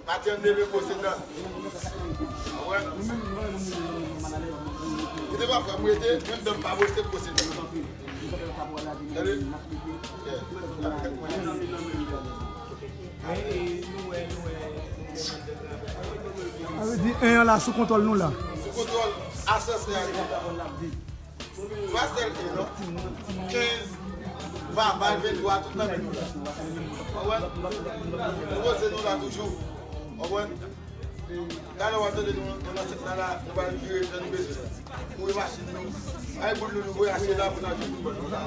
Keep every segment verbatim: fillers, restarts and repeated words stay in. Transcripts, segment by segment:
Maten an leve pwosed la. Ou wè? Kite pa frè m rete, menm dan m pa pwosed, pwosed la. Tande? Yeah. Sa vle di en an la sou kontwòl nou la. Sou kontwòl asansè a. Pa sèl en non. Kenz, Vaval, venntwa, tout nan men nou la. Ou wè? Nou poze nou la toujou. Ou wè? Talè w ap tande nou, nou nan sèt la, la, nou pral vire jan nou bezwen. Mouri machin nou. Ay boul nou, nou voye achte la pou n al jwe foutbòl nou la.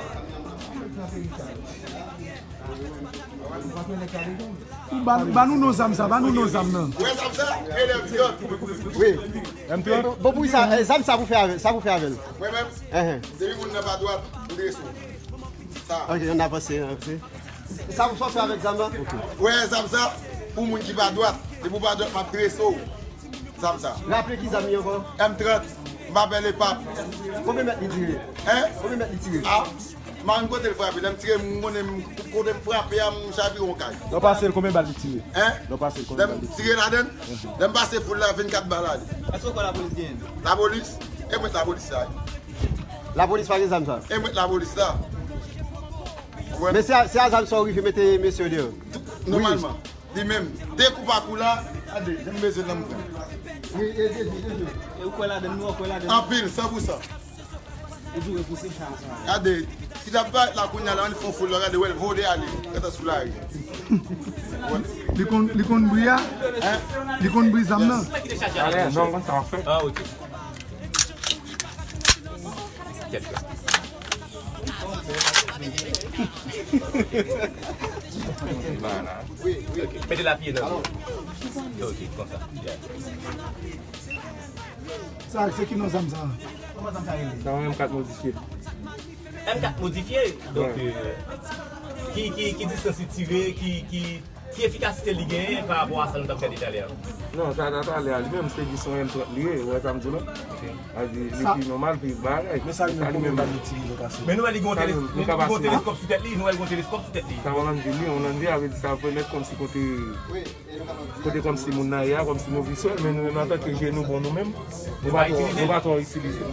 Ba, ba nou non zam sa, ba nou non zam nan. Ou wè zam sa? Rele M trant. Wi. M trant. Bon, pou sa, eh, zam sa pou fè avè, sa pou fè avè l. Mwen menm, depi moun nan pa dwat, m drese w. Sa. Ok, ann avanse, ann avanse. Sa pou fè avèk zam nan? Ok. Ou wè zam sa, pou moun ki pa dwat, depi w pa dwat, m ap drese w. Zam sa. Raple ki zam li ankò? M trant. M pa pè lepap. Konbyen mèt li tire? Hein? Konbyen mèt li tire? Ah, m pa konn kote l frape. Lè m tire, m konnen m, kote m frape a, m chavire yon kay. Lè w pase l, konbyen bal li tire? Hein? Lè w pase l, konbyen bal li tire? Lè m tire ladan l, lè m pase foul la, vennkat bal ale. Èske w kwè lapolis genyen? Lapolis? E mwen lapolis sa. Lapolis pa gen zam sa? E mwen lapolis sa. Wè. Men se a, se a zam sa w rive mete mesye yo deyò? Nòmalman. Li menm, de kou pa kou la, gade, jan m bezwen nan m pran. Wi, e de, de, de. E ou kwè ladan l, nou kwè ladan l. Anpil, san pou san. Ou tou repouse chan sa. Gade, si t ap parèt la kounye a la, ann fè yon foul la, gade, wè l vole ale, rete sou lari. Li konn, li konn bri a? Hein? Li konn bri zam nan? Ale, non, konn sa w fè. Ah, ok. Kèt. Vwala. Ok. Mete lapye nan. Ok, konsa. Yeah. Sa, se ki non zam sa? Sa yon M kat modifye. M kat modifye? Donk, euh, ki, ki, ki distans li tire, ki, ki, ki efikasite li genyen pa rapò a sa nou t ap gade talè a? Non, sa ta talè a, li menm, se di se yon M trant li ye, ou wè sa m di w la? Ok. Sa di, li pi nòmal, pi bagay. Men sa li menm, konbyen bal li tire, lokasyon? Men nou wè li gen yon teleskòp sou tèt li, nou wè li gen yon teleskòp sou tèt li. Sa Hollande li, Hollande a vle di sa pèmèt kòmsi kote, kote kòmsi moun nan ye a, kòmsi nou vizwèl, men nou menm antanke je nou bon nou menm, nou pa twò, nou pa twò itilize.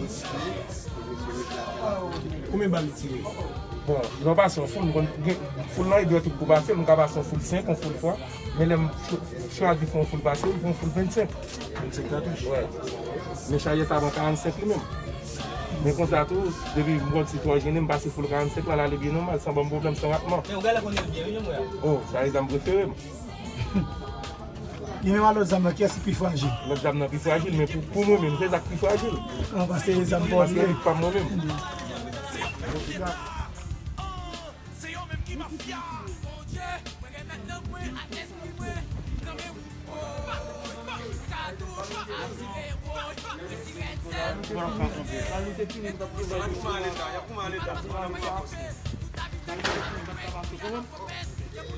Konbyen bal li tire? Bon, lè w pase yon foul, m konn gen, foul nan e dwèt ou pou pase, m ka pase yon foul senk, yon foul twa, men lè m cho-, chwazi fè yon foul pase, m fè yon foul vennsenk. Vennsenk katouch? Wè. Men chayè sa pran karannsenk li menm. Men konsa tou, depi m konn si twò jennen, m pase foul karannsenk la, l ale byen nòmal, san ban m pwoblèm, san ratman. Men ou genlè konnen l byen, wi, non, mwen. Oh, sa e zam prefere m. Li menm a lòt zam nan, kiyès ki pi frajil? Lòt zam nan pi frajil, men pou, pou mwen menm, se sa k pi frajil. An, paske se zam pa w li ye. Paske li pa mwen menm.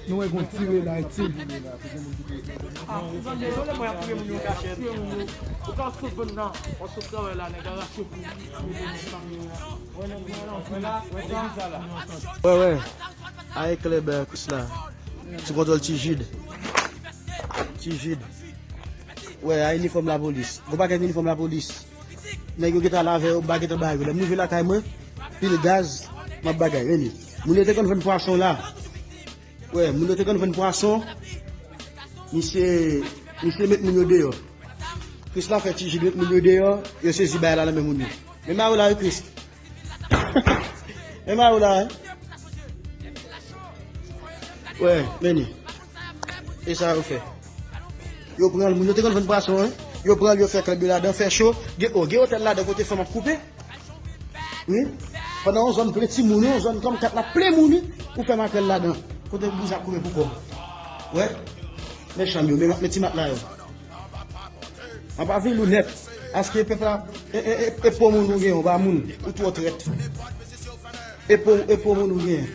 Nou wè gon tire la, tire. Ah, ou tande, yo lè mwen ap touye moun yo kachèt. Ou ka sot vann nan, ou sot travay la, nèg a rache pou. Wè, wè. Ay klèb, euh, Krisla. Sou kontwòl Ti Jid. Ti Jid. Wè, a inifòm lapolis. Gon pakèt inifòm lapolis. Nèg yo gentan lave yo, ba gentan ba yo. Lè m rive lakay mwen, pil gaz, m ap bagay, men li. Moun yo te konn vann pwason la. Wè, moun yo te konn vann pwason. Misye, misye met moun yo deyò. Krisla fè Ti Jid met moun yo deyò, yo sezi bagay la nan men moun yo. Men mari w la, wi, Kris. E mari w la, wi. Wè, men li. E sa yo fè. Yo pran l, moun yo te konn vann pwason, wi. Yo pran l, yo fè klèb yo ladan, fè cho. Gen, oh, gen otèl ladan kote fanm ap koupe. Wi. Pandan yon zòn plen timoun, yon zòn kòm kat la plen moun, wi. Ou fè makrèl ladan. Kote bouch ap koupe pou kòb. Wè. Men chanm yo, men, men ti matla yo. An pa vin lou nèt. Aske pèp la, e, e, e, e po moun ou gen, ou pa moun, ou twò trèt. E po, e po moun ou gen.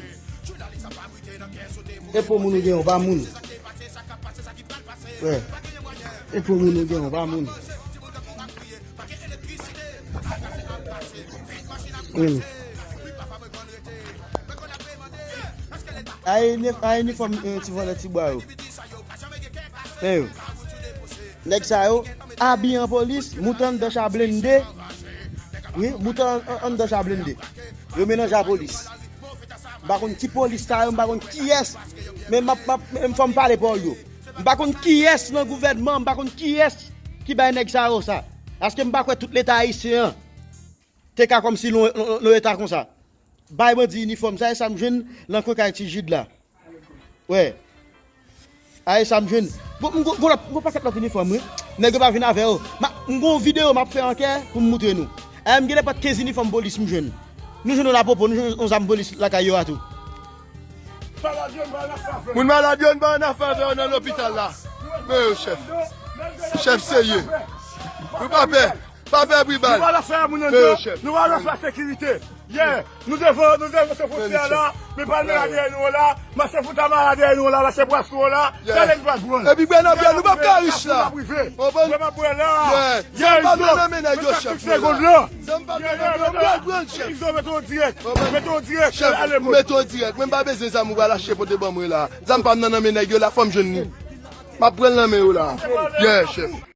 E po moun ou gen, ou pa moun. Wè. E po moun ou gen, ou pa moun. Hmm. Ay, ni-, ay, inifòm, eh, ti vòlè ti bwa yo. Men yo. Nèg sa yo abiye an polis, moute anndan cha blende. Wi, moute an- an- anndan cha blende. Yo melanje a polis. M pa konn ki polis sa yo, m pa konn kiyès. Men m ap- m ap- men fò m pale pawòl yo. M pa konn kiyès nan gouvènman, m pa konn kiyès ki bay nèg sa yo sa. Paske m pa kwè tout leta ayisyen an te ka kòmsi nan yon eta konsa. Bay bandi inifòm, sa e sa m jwenn nan kwen kay Ti Jid la. Wè. A e sa m jwenn. Bon, m gon- gon lòt- gon pakèt lòt inifòm, wi. Nèg yo pa vin avè yo. Ma- M gon videyo m ap fè ankè pou m moutre nou. A e m gen nenpòt kenz inifòm polis m jwenn. Nou jwenn yo la pwopo, nou jwenn yon zam polis lakay yo a tou. Moun malad yo, n pa ann afè avè yo nan lopital la. Men yo, chèf. Chèf serye. Nou pa pè. Pa pè pri bal. Nou pa la fè moun anndan. Nou pa la fè sekirite. Yeah. Nou devan, nou devan se fwontyè la. Men pa mara dèyè nou la. Mache fouta mara dèyè nou la. Mache pwason la. Gade nou pa grann. Epi bwè nan bwè, nou p ap ka rich la. Konprann? Mwen pa bwè la. Zam pa m nan men nèg yo, chèf, mwen la. Zam pa m nan men nèg yo, bwè grann, chèf. Izo, mete w dirèk. Mete w dirèk. Chèf, mete w dirèk. Mwen m pa bezwen zam ou pral achte pote ban mwen la. Zam pa m nan nan men nèg yo la, fò m jwenn li. M ap pran l nan men yo la. Yeah, chèf.